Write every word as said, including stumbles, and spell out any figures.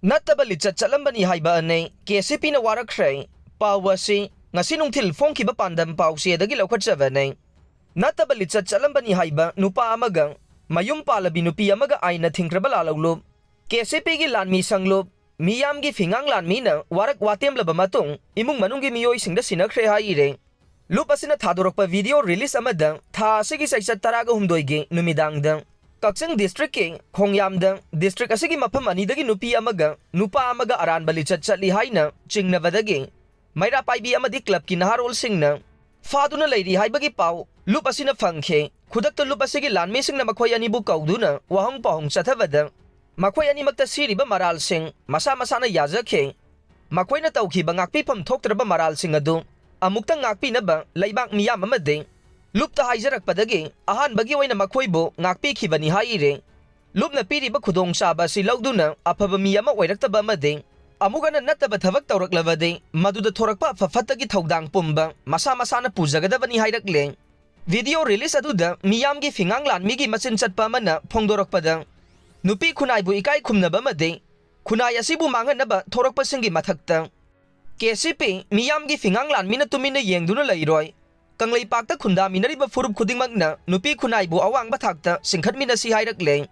ꯅꯠꯇꯕ ꯂꯤꯆꯠ ꯆꯠꯂꯝꯕꯅꯤ ꯍꯥꯏꯕ ꯑꯅꯤ ꯀꯦ ꯁꯤ ꯄꯤꯅ ꯋꯥꯔꯛꯈ꯭ꯔꯦ꯫ ꯄꯥꯎ ꯑꯁꯤ ꯉꯁꯤ ꯅꯨꯡꯊꯤꯜ ꯐꯣꯡꯈꯤꯕ ꯄꯥꯟꯗꯝ ꯄꯥꯎꯆꯦꯗꯒꯤ ꯂꯧꯈꯠꯆꯕꯅꯤ꯫ ꯅꯠꯇꯕ ꯂꯤꯆꯠ ꯆꯠꯂꯝꯕꯅꯤ ꯍꯥꯏꯕ ꯅꯨꯄꯥ ꯑꯃꯒ ꯃꯌꯨꯝ ꯄꯥꯜꯂꯕꯤ ꯅꯨꯄꯤ ꯑꯃꯒ ꯑꯥꯏꯟꯅ ꯊꯤꯡꯈ꯭ꯔꯕ ꯂꯥꯜꯍꯧꯂꯨꯞ, ꯀꯦ ꯁꯤ ꯄꯤꯒꯤ ꯂꯥꯟꯃꯤ ꯁꯪꯂꯨꯞ, ꯃꯤꯌꯥꯝꯒꯤ ꯐꯤꯉꯥꯡ ꯂꯥꯟꯃꯤꯅ ꯋꯥꯔꯛ ꯋꯥꯇꯦꯝꯂꯕ ꯃꯇꯨꯡ ꯏꯃꯨꯡ ꯃꯅꯨꯡꯒꯤ ꯃꯤꯑꯣꯏꯁꯤꯡꯗ ꯁꯤꯟꯅꯈ꯭ꯔꯦ ꯍꯥꯏꯔꯦ꯫ ꯂꯨꯞ ꯑꯁꯤꯅ ꯊꯥꯗꯣꯔꯛꯄ ꯚꯤꯗꯤꯑꯣ ꯔꯤꯂꯤꯁ ꯑꯃꯗ ꯊꯥ ꯑꯁꯤꯒꯤ ꯆꯩꯆꯠ ꯇꯔꯥꯒ ꯍꯨꯝꯗꯣꯏꯒꯤ ꯅꯨꯃꯤꯗꯥꯡꯗ ꯀꯛꯆꯤꯡ ꯗꯤꯁꯇ꯭ꯔꯤꯛꯀꯤ ꯈꯣꯡꯌꯥꯝꯗ ꯗꯤꯁꯇ꯭ꯔꯤꯛ ꯑꯁꯤꯒꯤ ꯃꯐꯝ ꯑꯅꯤꯗꯒꯤ ꯅꯨꯄꯤ ꯑꯃꯒ ꯅꯨꯄꯥ ꯑꯃꯒ ꯑꯔꯥꯟꯕ ꯂꯤꯆꯠ ꯆꯠꯂꯤ ꯍꯥꯏꯅ ꯆꯤꯡꯅꯕꯗꯒꯤ ꯃꯩꯔꯥ ꯄꯥꯏꯕꯤ ꯑꯃꯗꯤ ꯀ꯭ꯂꯕꯀꯤ ꯅꯍꯥꯔꯣꯜꯁꯤꯡꯅ ꯐꯥꯗꯨꯅ ꯂꯩꯔꯤ ꯍꯥꯏꯕꯒꯤ ꯄꯥꯎ ꯂꯨꯞ ꯑꯁꯤꯅ ꯐꯪꯈꯤ꯫ ꯈꯨꯗꯛꯇ ꯂꯨꯞ ꯑꯁꯤꯒꯤ ꯂꯥꯟꯃꯤꯁꯤꯡꯅ ꯃꯈꯣꯏ ꯑꯅꯤꯕꯨ ꯀꯧꯗꯨꯅ ꯋꯥꯍꯪ ꯄꯥꯎꯍꯪ ꯆꯠꯊꯕꯗ ꯃꯈꯣꯏ ꯑꯅꯤꯃꯛꯇ ꯁꯤꯔꯤꯕ ꯃꯔꯥꯜꯁꯤꯡ ꯃꯁꯥ ꯃꯁꯥꯅ ꯌꯥꯖꯈꯤ꯫ ꯃꯈꯣꯏꯅ ꯇꯧꯈꯤꯕ ꯉꯥꯛꯄꯤꯐꯝ ꯊꯣꯛꯇ꯭ꯔꯕ ꯃꯔꯥꯜꯁꯤꯡ ꯑꯗꯨ ꯑꯃꯨꯛꯇ ꯉꯥꯛꯄꯤꯅꯕ ꯂꯩꯕꯥꯛ ꯃꯤꯌꯥꯝ ꯑꯃꯗꯤ ꯂꯨꯞꯇ ꯍꯥꯏꯖꯔꯛꯄꯗꯒꯤ ꯑꯍꯥꯟꯕꯒꯤ ꯑꯣꯏꯅ ꯃꯈꯣꯏꯕꯨ ꯉꯥꯛꯄꯤꯈꯤꯕꯅꯤ ꯍꯥꯏꯔꯤ꯫ ꯂꯨꯞꯅ ꯄꯤꯔꯤꯕ ꯈꯨꯗꯣꯡꯆꯥꯕ ꯑꯁꯤ ꯂꯧꯗꯨꯅ ꯑꯐꯕ ꯃꯤ ꯑꯃ ꯑꯣꯏꯔꯛꯇꯕ ꯑꯃꯗꯤ ꯑꯃꯨꯛ ꯍꯟꯅ ꯅꯠꯇꯕ ꯊꯕꯛ ꯇꯧꯔꯛꯂꯕꯗꯤ ꯃꯗꯨꯗ ꯊꯣꯔꯛꯄ ꯑꯐ ꯐꯠꯇꯒꯤ ꯊꯧꯗꯥꯡ ꯄꯨꯝꯕ ꯃꯁꯥ ꯃꯁꯥꯅ ꯄꯨꯖꯒꯗꯕꯅꯤ ꯍꯥꯏꯔꯛꯂꯦ꯫ ꯚꯤꯗꯤꯑꯣ ꯔꯤꯂꯤꯁ ꯑꯗꯨꯗ ꯃꯤꯌꯥꯝꯒꯤ ꯐꯤꯉꯥꯡ ꯂꯥꯟꯃꯤꯒꯤ ꯃꯆꯤꯟ ꯆꯠꯄ ꯑꯃꯅ ꯐꯣꯡꯗꯣꯔꯛꯄꯗ, ꯅꯨꯄꯤ ꯈꯨꯟꯅꯥꯏꯕꯨ ꯏꯀꯥꯏ ꯈꯨꯝꯅꯕ ꯑꯃꯗꯤ ꯈꯨꯟꯅꯥꯏ ꯑꯁꯤꯕꯨ ꯃꯥꯡꯍꯟꯅꯕ ꯊꯣꯔꯛꯄꯁꯤꯡꯒꯤ ꯃꯊꯛꯇ ꯀꯦ ꯁꯤ ꯄꯤ ꯃꯤꯌꯥꯝꯒꯤ ꯐꯤꯉꯥꯡ ꯂꯥꯟꯃꯤꯅ ꯇꯨꯃꯤꯟꯅ ꯌꯦꯡꯗꯨꯅ ꯂꯩꯔꯣꯏ꯫ ꯀꯪꯂꯩꯄꯥꯛꯇ ꯈꯨꯟꯗꯥꯃꯤꯟꯅꯔꯤꯕ ꯐꯨꯔꯨꯞ ꯈꯨꯗꯤꯡꯃꯛꯅ ꯅꯨꯄꯤ ꯈꯨꯟꯅꯥꯏꯕꯨ ꯑꯋꯥꯡꯕ ꯊꯥꯛꯇ ꯆꯤꯡꯈꯠꯃꯤꯟꯅꯁꯤ ꯍꯥꯏꯔꯛꯂꯦ꯫